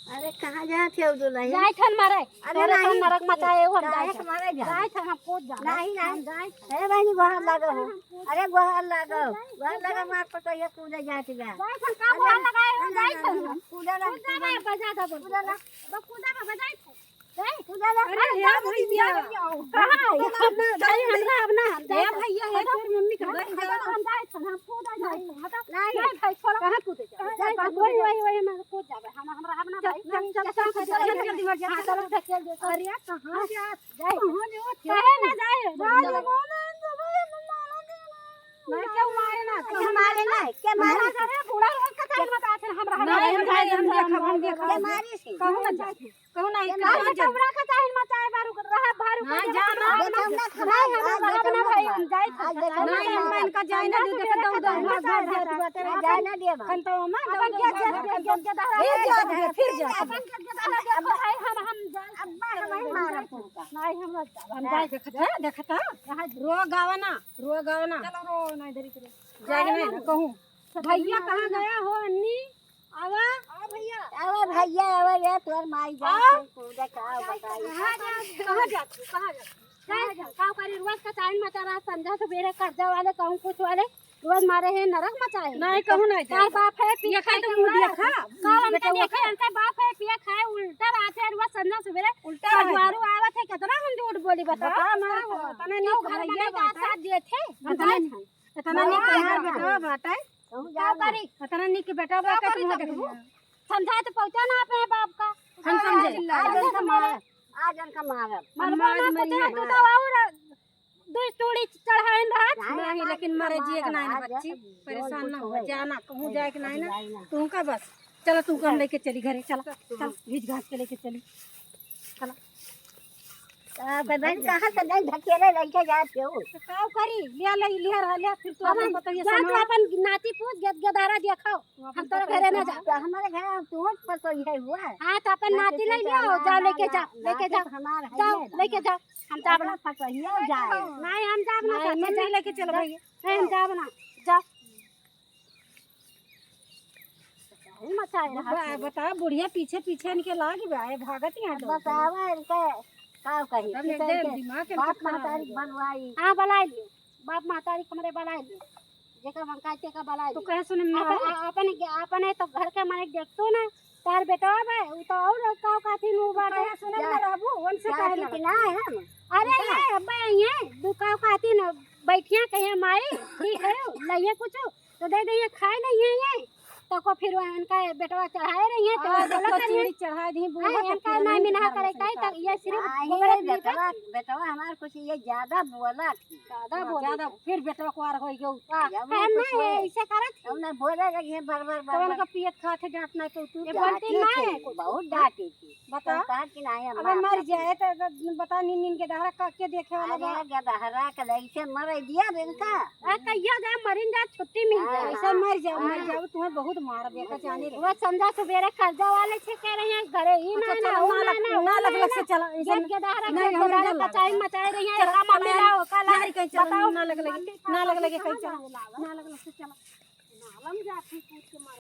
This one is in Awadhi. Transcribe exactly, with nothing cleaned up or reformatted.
अरे, कहाँ जात है दुलहिन? जाइत हन मारे। अरे तोरे तो नहीं, नरक मचाए हो, हम काहे जाइत हन। मारे जात? जाइत हन, हम कूद जाब। नहीं, नहीं। हम जाइत हन। अरे बहिनी, गोहर लागो हो। अरे गोहर लागो। गोहर लागो, मार पटैया कूदे जात बा। जाइत हन, का अरे गोहर लगाए हो, ना, ना, जाइत हन। ना, ना, कूदे ना, कूद जाबे, कूदे ना। बजा दबो। कूदे ना। बा कूदा बा, बजाइत हन। जाए? कूदे ना। अरे, अरे, जा जा भैया। भैया। कहाँ है? कूदे ना, कूदे ना, जाए, जाए। हमरा, हमरा, हम ए जाइत हन। भैया, ए हटो। तोर मम्मी के हटो, घर जा। हटो, हम जाइत हन, हम कूदे जाइत हटो। हन। नहीं। नहीं भाई, छोड़ो। कहाँ कूदे जाए? कहाँ जाए? कूदे वही, जाए? वही, वही में कूद जाबे। हम, हमरा, हमरा चल, भाई। चल, चल, चल, चल, चल, चल, चल, चल, चल, चल, चल। अरे यार, कहाँ जात? जाए। कहाँ जात? काहे ना जाए? जाए, जाए। नहीं, क्यों मारे ना? अच्छा, मारे ना, क्या मारे? हमरा घरे बूढ़ा लोग का टाइम बताते हैं, हमरा, हमरा नहीं, हम घरे जाए, हम हम देखब, हम देखब। क्या मारे से? कहूँ ना जाए। कहूँ ना, ये एक मारे बार से जा। हमरा का टाइम मचाए बारू, रहा बारू हाँ, का जा ना। बेटा, हम ना नहीं, खवाए, हम आज ना बेटा, खवाए, हम ना भाई, खवाए। हम जाए आज खवाए। बेटा, हम नहीं, हम ना इनका जाए ना खवाए। दे, देखो, दौड़, दौड़, आज भाग, बेटा, भाग, भाग, भाग, जाए ना दे, अपन तो माँ, अपन दौड़, के दौड़, खेत, भाग, खेत, खेत, खेत, खेत, फिर जा, फिर जा। अपन खेत, खेत, खेत, खेत, भाई, हम, हम जाए। अब्बा, हम ही मारब तुमका। नहीं, हम मत जाब। हम जाए, देखत है, देखत है। कहाँ जाए? रो गावा ना, रो गावा ना। चलो, रो, नहीं, इधर ही रो। जाए नहीं ना, कहूँ। भैया कहाँ गया हो, अन्नी? आवा। आवा भैया। आवा भैया, आवा रे, तोर माई जा आ? के पूजा का बताई। कहाँ जा, कहाँ जा तू, कहाँ जा? कहाँ जा? का करी, रोज का चाइन मचा रहा, संझा सुबेरे कर्जा वाले, कहूँ कुछ वाले, रोज मारे हैं, नरक मचाए। नहीं, कहूँ नहीं तार जाए। बाप है, पी ये खाए खाए तो के मुँह दिया उड़ा। खा। का हमका बेटा, वो देखे, खा। हमका बाप है, पिया खाए, उल्टा रहते हैं, रोज संझा सुबेरे उल्टा रहते हैं। कजुआरू आवत है, कितना हम झूठ बोली, बताओ। बता, हमारे को पता नहीं, क्यों घर भैया बने का बात है। साथ दिए थे? हम इतना जाए नहीं। थे। इतना नहीं हाँ, तुम्हार हाँ। बेटवा बाटे। कहूँ का जाओ ना। करी? इतना निक बेटवा का बाटे, करी तुम तब देखबू। समझाए तो पहुँचा ना अपने बाप का। हम समझे। आज इनका मारब, आज इनका मारब। मरबो ना, मरिया। कुछ तू तो और दो चूड़ी चढ़ाइन रहत। नहीं, नहीं, लेकिन मरे जिए के नहीं ना बच्ची। परेशान ना हो, जाना, कहूँ जाए के नहीं ना। तुमका बस, चलो तुमका हम लेके चली घरे, चलो, चलो, भीज घास के लेके चली, चलो। का पता नहीं कहाँ से नहीं ढकेले लेके जात हो। तो का करी? लिया ले, लिया रहा, लिया, फिर तू हम अपन बताइए, जात सामान। अपन नाती पूत गद-, गदारा दिया खाओ। हम तोरे घरे ना जा। तो हमारे घर तू पसोई है हुआ। हाँ, तो अपन नाती नाती ले पूत लिया, हमार जाओ, ना, लेके ना, जा, लेके नाती जा। तो हमार है जाओ, ना। लेके जा। हम जाब ना। पसोई है जाए। नहीं, हम जाब ना, नहीं, साथे मम्मी जा। लेके चलो भैया। नहीं, हम जाब ना। जाओ। काहे मचाए रहा बा-, तू? बताओ, बुढ़िया पीछे पीछे इनके लाग बा, ये भागत यहाँ अब दौड़ दौड़। बतावा इनके का कही, तब कि एकदम इनके दिमाग इनके बाप खराब महतारी हो गया। बनवाई। हाँ, बुलाए लियो, बाप महतारी के हमरे बुलाए लियो, जेकर मन का तेकर बुलाए तो लियो। कहे सुने में अपन, ना हो। अपन, अपन है तो घर के मालिक देखतो ना, तार बेटवा बा, उ तो और का कहती नु तो बाटे। कहे सुने में जा, ना रहबू, उनसे जा कहे ठीक लगा। ना है हम। अरे उनका ये, अब्बा ये, दु का कहती न, बैठिया कहे माई, ठीक है, लइए कुछ, तो दे दे, ये खाए नहीं है ये। तो को फिर उनका बेटवा चढ़ाए रही है, तो हाँ, बोला देखो, करिए। चूड़ी चढ़ा दी, हाँ, बोला तो इनका फिर ना नहीं मिनहा उधार करे से ताई, निकाल तब ये दिया। सिर्फ हाँ, बोला ये नहीं बेटवा, बेटवा हमार कुछ ये ज्यादा बोला थी। ज्यादा हाँ, बोला ज्यादा, थी। फिर बेटवा को आर होई गयो। हाँ, जब हम कुछ ना होए, ये ऐसे करत ही। तब ना बोले लगी है, बर, बर, बर, तो बर। उनका पियत खात है, डांट ना तो तू। ये बोलती डांटी ना थी, है कुछ। बहुत डांटी थी। बता। तो कहा कि नहीं, हम अबे माफ मर कर जाए दिए। तो, तो बता, नीन, नीन के दहरा का के देखे वाला अरे, बा? गदहरा के लइके मर दिया बे इनका। आ, कहिया जा, मरिन जा, छुट्टी मिल हाँ, जाए। ऐसे मर जाओ, मर हाँ। जाओ, तुम्हें बहुत मार बेटा जाने रे। वो संझा सुबेरे कर्जा वाले से कह रही है, घरे ही अच्छा, ना, चलो, ना, ना ना, लग, ना, ना ना, लग, लग से चला, ऐसे गेट ना। गदहरा, नहीं, गेट हम गदहरा नहीं का जाना। चाइन मचाए रही है, चलो, का चलो, मामला यार, हो, का यार, कहीं चलो, बताओ। ना लग, लग, ना लग, लगे, कहीं चलो, ना लग, लग से चलो। नालम जाती पूछ के मार